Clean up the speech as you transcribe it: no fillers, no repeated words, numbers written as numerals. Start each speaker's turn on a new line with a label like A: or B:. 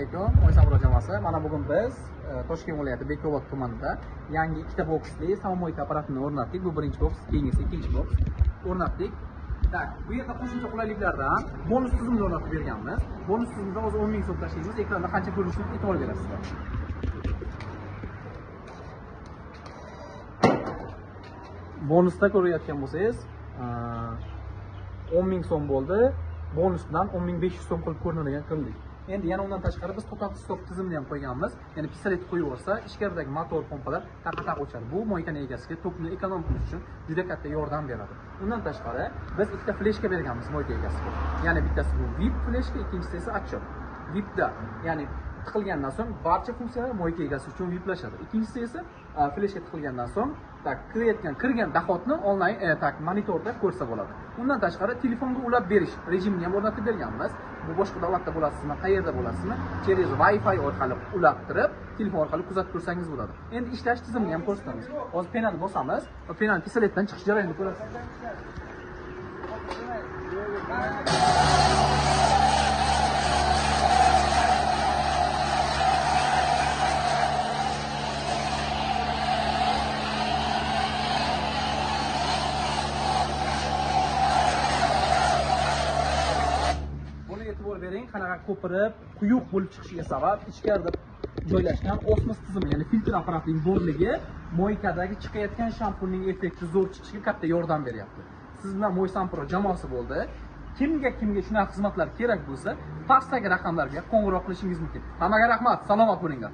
A: Alaykum, Moysamro jamoasi. Mana bugun biz Toshkent viloyati Bekobod tumanida yangi ikkita boksli samomoyka apparatini o'rnatdik. Bu birinchi boks, keyingisi ikkinchi boks o'rnatdik. Tak, bu yerda qo'shimcha qulayliklardan bonus tizimini o'rnatib berganmiz. Bonus tizimida hozir 10 ming so'm tashlaymiz. Ekranda qancha ko'rinishini e'tibor berasizlar. Bonusda ko'rayotgan bo'lsangiz, 10 ming so'm bo'ldi. Bonus bilan 10.500 so'm qilib ko'rinadigan qildik. Endi yana undan tashqari biz total stop tizimini ham qo'yganmiz. Ya'ni pistolet qo'yib yuborsa, ichkaridagi motor pompalar taqa-taq o'chadi. Bu moykani egasiga tokni ekonom qilish uchun juda katta yordam beradi. Undan tashqari biz ikkita fleshka berganmiz moyka egasiga. Ya'ni bittasi bu VIP fleshka, ikkinchisi esa отчет. VIPda, ya'ni tiqilgandan so'ng barcha funksiyalar moyka egasi uchun VIPlashadi. Ikkinchisi esa fleshka tiqilgandan so'ng tak kirgan dohodni onlayn tak monitorda ko'rsa bo'ladi. Undan tashqari telefonga ulab berish rejimini ham o'rnatib berganmiz. Bu boshqa davlatda bo'lasizmi, qayerda bo'lasizmi, через Wi-Fi orqali ulab turib, telefon orqali kuzatib tursangiz bo'ladi. Endi ishlash tizimini ham ko'rsatamiz. Hozir penani bosamiz va penani pistoletdan chiqish jarayonini ko'rasiz. E'tibor bering, qanaqa ko'pirib, quyuq bo'lib chiqishiga sabab ichkarida joylashgan osmos tizimi, ya'ni filtr apparatining borligi moykadagi chiqayotgan shampunning effekti zo'r chiqishiga katta yordam beryapti. Siz bilan Moysampro jamoasi bo'ldi. Kimga shunaqa xizmatlar kerak bo'lsa, pastdagi raqamlarga qo'ng'iroq qilishingiz mumkin. Hammaga rahmat, salomat bo'linglar.